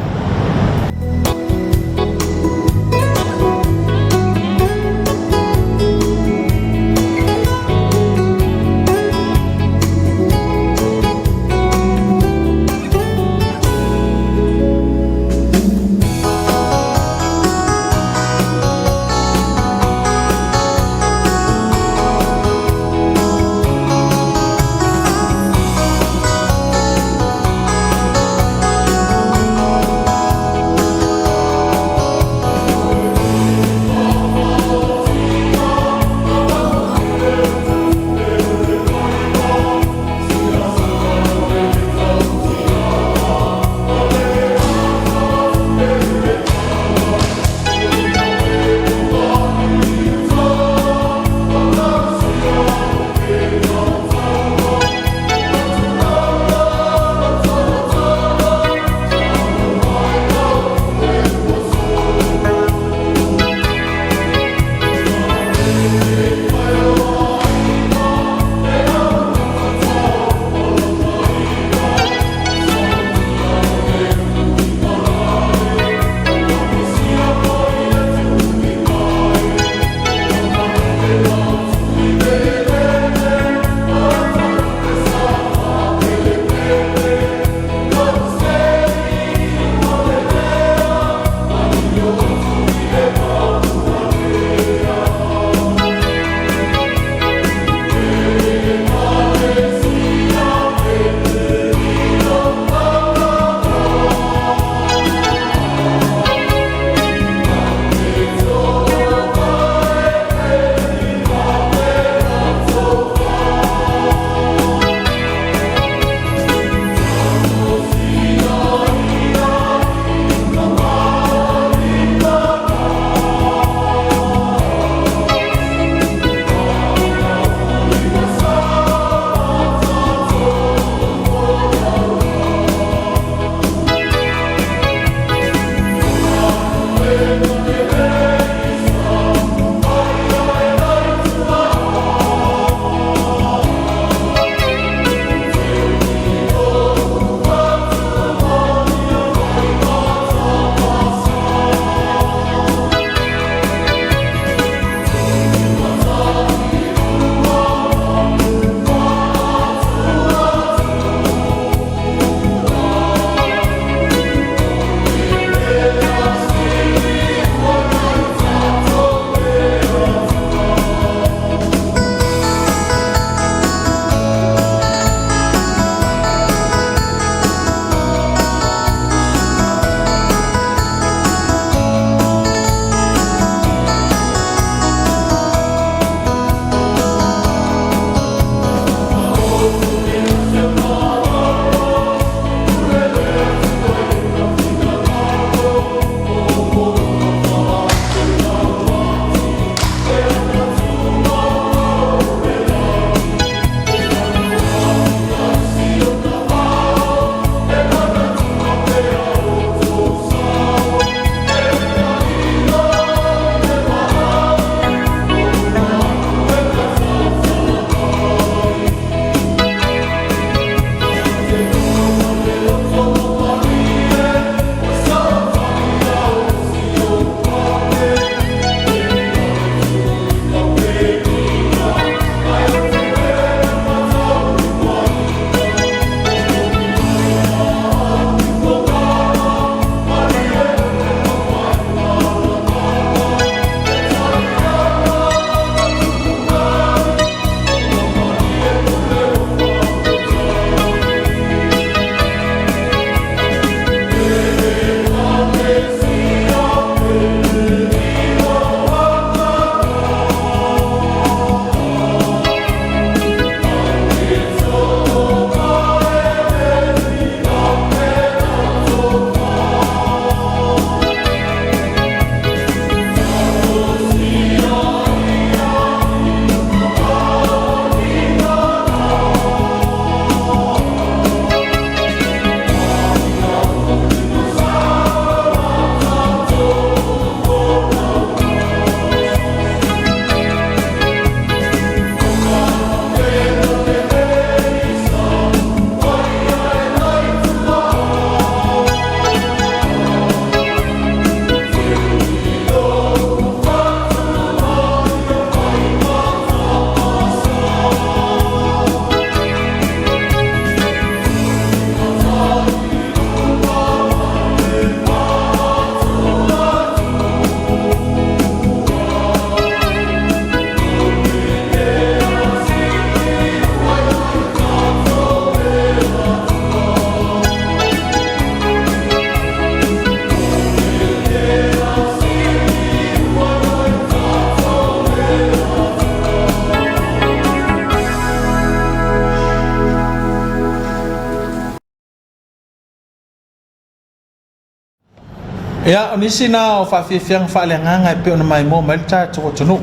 Ia, o nisi na o faafiafiaga faaleagaga e pei ona maimoa mai le tatou atunuu.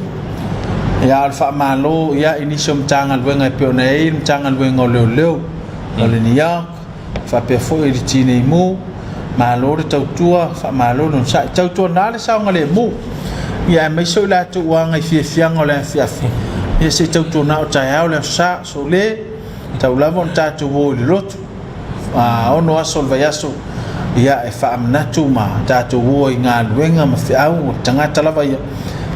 Ia, o le faamalo ia i nisi o Matagaluega e pei ona i ai le Matagaluega o Leoleo, o le NEOC, faapea foi le Tinei Mu, malo le tautua, faamalo le onosai. Tautuana le saogalemu, ia aemaise o i latou ua aga i fiafiaga o le afiafi, ia se i tautuana o taeao le Aso Sa, sole, tau lava ona tatou o i le lotu, 6 aso o le vaiaso, ia e faamanatu ma tatou o i galuega ma feau o le tagata lava ia.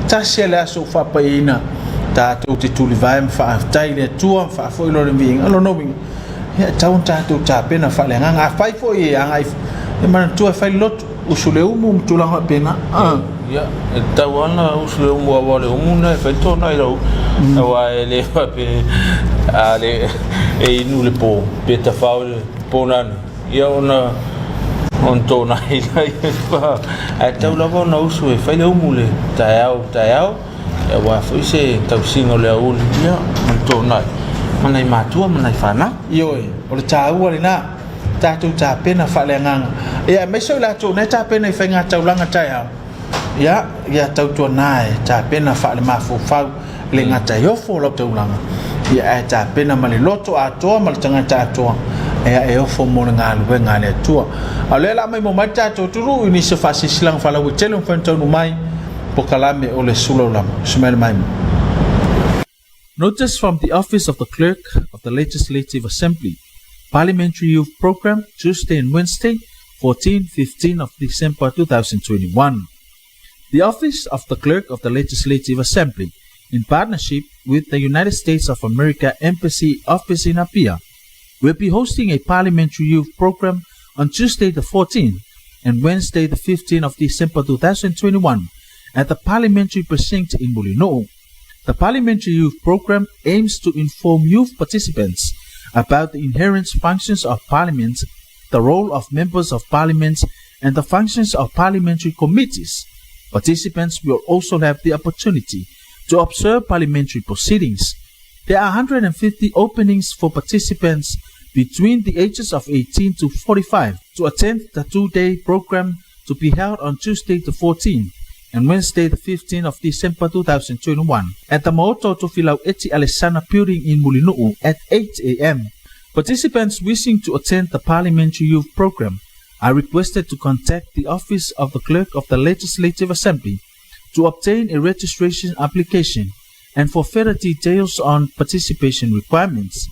Tasi le aso ua faapaiaina tatou te tulivae ma faafetai i le Atua ma faafoi lona viiga. O lona uiga, ia e tatau ona tatou tapena faaleagaga. Afai foi e agai, e manatua e fai le lotu, usu le umu ma tulaga faapena. Ia, e tatau lava ona usu le umu aua o le umu lena e fai le tona i lau aua e le faapea a le e inu le po pe tafao i le po nane ia ona ona tona ai lea ae tatau lava ona usu e fai le umu le taeao taeao aua foi se tausiga o le aoauli ia ma le tonai ma nai matua ma nai fanau. Ioe, o le taua lena, tatou tapena faaleagaga. Ia, aemaise o i latou na e tapena i faigataulaga taeao, ia, ia tautuana e tapena faalemafaufau, e le gata e ofo lau taulaga, ia, ae tapena ma le loto atoa ma le tagata atoa, ia, e ofo mo le galuega a le Atua. A o lea o le a maimoa mai le tatou atunuu i nisi o faasilasilaga faalauaitele ua mafai ona taunuu mai, Pokalame o le Sulaulama. Sumaila Maimoa. Notice from the Office of the Clerk of the Legislative Assembly. Parliamentary Youth Program, Tuesday and Wednesday, 14, 15 of December 2021. The Office of the Clerk of the Legislative Assembly, in partnership with the United States of America Embassy Office in Apia, will be hosting a Parliamentary Youth Program on Tuesday the 14th and Wednesday the 15th of December 2021 at the Parliamentary Precinct in Mulinuu. The Parliamentary Youth Program aims to inform youth participants about the inherent functions of Parliament, the role of members of Parliament, and the functions of parliamentary committees. Participants will also have the opportunity to observe parliamentary proceedings. There are 150 openings for participants between the ages of 18 to 45 to attend the two-day program to be held on Tuesday the 14th and Wednesday the 15th of December 2021 at the Maoto Tofilau Eti Alesana building in Mulinu'u at 8 a.m. Participants wishing to attend the Parliamentary Youth Program are requested to contact the Office of the Clerk of the Legislative Assembly to obtain a registration application and for further details on participation requirements,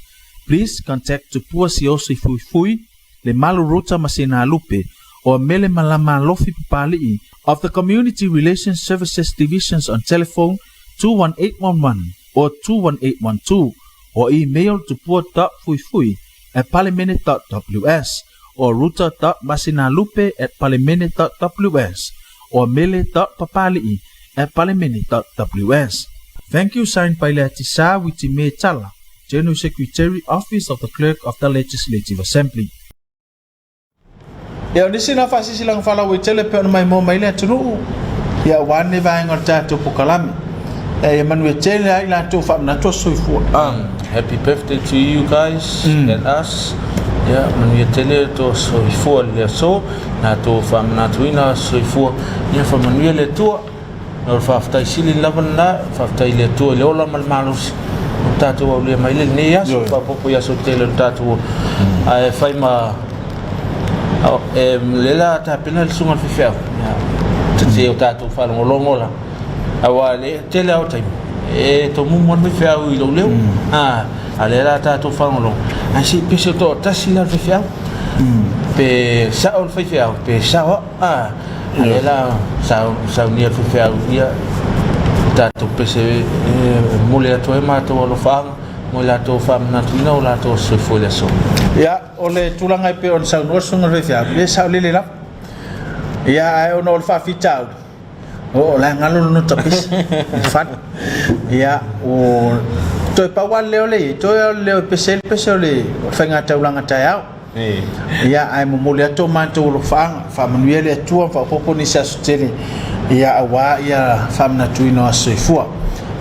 please contact Tupua Siosi Fuifui, Le Malu Ruta Masina Lupe, or Mele Malama Lofi Papali'i of the Community Relations Services Divisions on telephone 21811 or 21812 or email tupua.fuifui at parliament.ws or ruta.masinalupe at parliament.ws or mele.papali'i at parliament.ws. Thank you, signed by Leatisa Witime Tala, General Secretary, Office of the Clerk of the Legislative Assembly. Ia, o nisi na faasilasilaga faalauaitele e pei ona maimoa mai le atunuu, ia aua lenei vaega o le tatou pokalame. Ia, ia manuia tele ai latou faamanatu aso soifua. Happy birthday to you guys and us. Ia, manuia tele to soifua le aso, na to faamanatuina aso soifua. Ia, faamanuia le Atua. O le faafetai sili lava lena, faafetai i le Atua i le ola ma le malosi o tatou aulia mai le lenei aso, faaopoopo i aso tele o le tatou ae fai ma e le la tapena le susuga i le faifeau. Ia, te o tatou faalogologo la, aua le tele lava o taimi e tomumu lava le faifeau i lou leo, a lea la tatou faalogologo, ae se i pese toatasi la le faifeau, pe sao le faifeau pe sao au. A lea la saunia le faifeau ia tatou pese e momoli atu ai matou alofaaga mo i latou faamanatuina o latou soifua i le aso. Ia, o le tulaga e pei ona saunoa le susuga i le faifeau, ia e saolele lava. Ia, ae ona o le faafitauli, o la e galo lona tapese i le fale. Ia, o toe pau lava le leo lea e i ai, toe lava o le leo e pese ai le pese o le faigataulaga taeao. Ia, ae momoli atu o matou alofaaga, faamanuia le Atua ma faaopoopo nisi aso tele, ia, aua ia faamanatuina o aso soifua.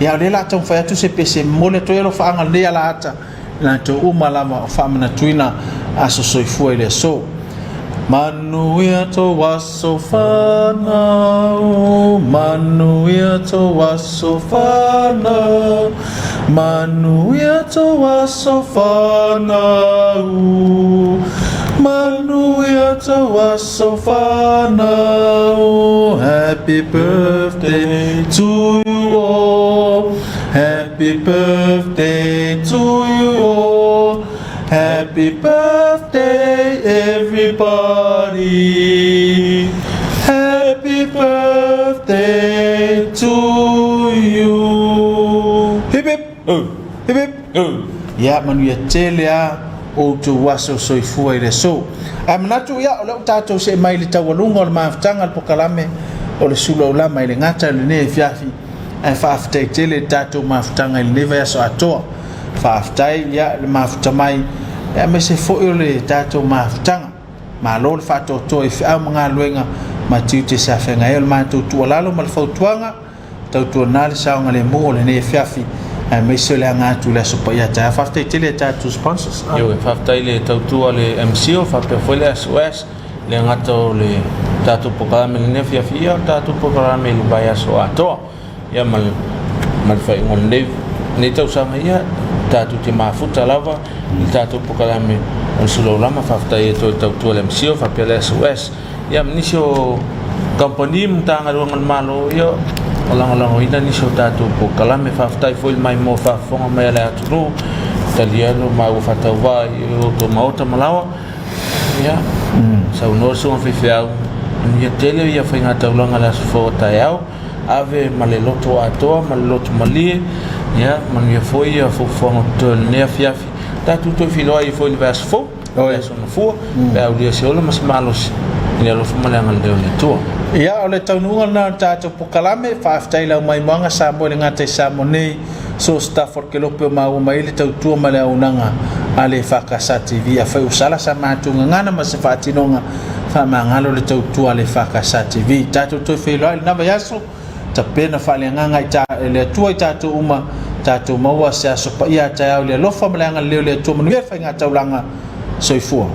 Ia, o lea o le a taumafai atu se pese e momoli atu ai alofaaga o lenei alaata, i latou uma lava o faamanatuina aso soifua i le aso. Manuia tou aso fanau, manuia tou aso fanau, manuia tou aso fanau, manuia tou aso fanau. Happy birthday to you all. Happy birthday to you all. Happy birthday, everybody. Happy birthday to you. Hip hip. Hip hip. Ia manuia tele a outou aso soifua i le aso. Ae manatu ia o lea ua tatou see mai i le taualuga o le mafutaga o le pokalame o le sulaulama i le gata i lenei afiafi ae faafetai tele i le tatou mafutaga i lenei vaiaso atoa. Faafetai ia le mafuta mai aemaise foi o le tatou mafutaga. Malo le faatoatoa i feau ma galuega ma tiute sa feagai ai. O le matou tuualalo ma le fautuaga, tautuana le saogalemu o lenei afiafi aemaise o le aga atu i le Aso Paia taeao. Faafetai tele i tatou sponsors. Ioe, faafetai i le tautua a le MCIL faapea foi le SOS, e le gata o le tatou polokalame i lenei afiafi, ia o le tatou polokalame i le vaiaso atoa. Ia ma le, ma le faaiuga o lenei, lenei tausaga, ia tatou te mafuta lava i le tatou polokalame o le Sulaulama. Faafetai atu ai i le tautua a le MCIL faapea le SOS, ia ma nisi o kamupani ma Matagaluega a le Malo, ia o lagolagoina nisi o tatou polokalame. Faafetai foi i le maimoa faafofoga mai a le atunuu, talia lo maua faatauvaa i o outou maota ma laoa. Ia, saunoa le susuga faifeau, manuia tele ia faigataulaga i le aso fou a taeao. Ave ma le loto atoa ma le loto malie, ia manuia foi ia fuafuaga o totoe o lenei afiafi. Tatou toe feiloai ai foi i le vaiaso fou, vaiaso gafua, pe a aulia se ola ma se malosi i le alofa ma le agalelei o le Atua. Ia, o le taunuuga lena o le tatou pokalame. Faafetai i le aumaimoaga Samoa i le gata i Samoa nei, so o se tafa o le kelope o maua mai ai le tautua ma le auaunaga a le EFKS TV. Afai ua sala sa matou gagana ma se faatinoga, Faamagalo le tautua a le EFKS TV. Tatou toe feiloai i lena vaiaso, tapena faaleagaga i ta, e le Atua i tatou uma, tatou maua se aso paia a taeao i le alofa ma le agalelei o le Atua. Manuia le faigataulaga. Soifua.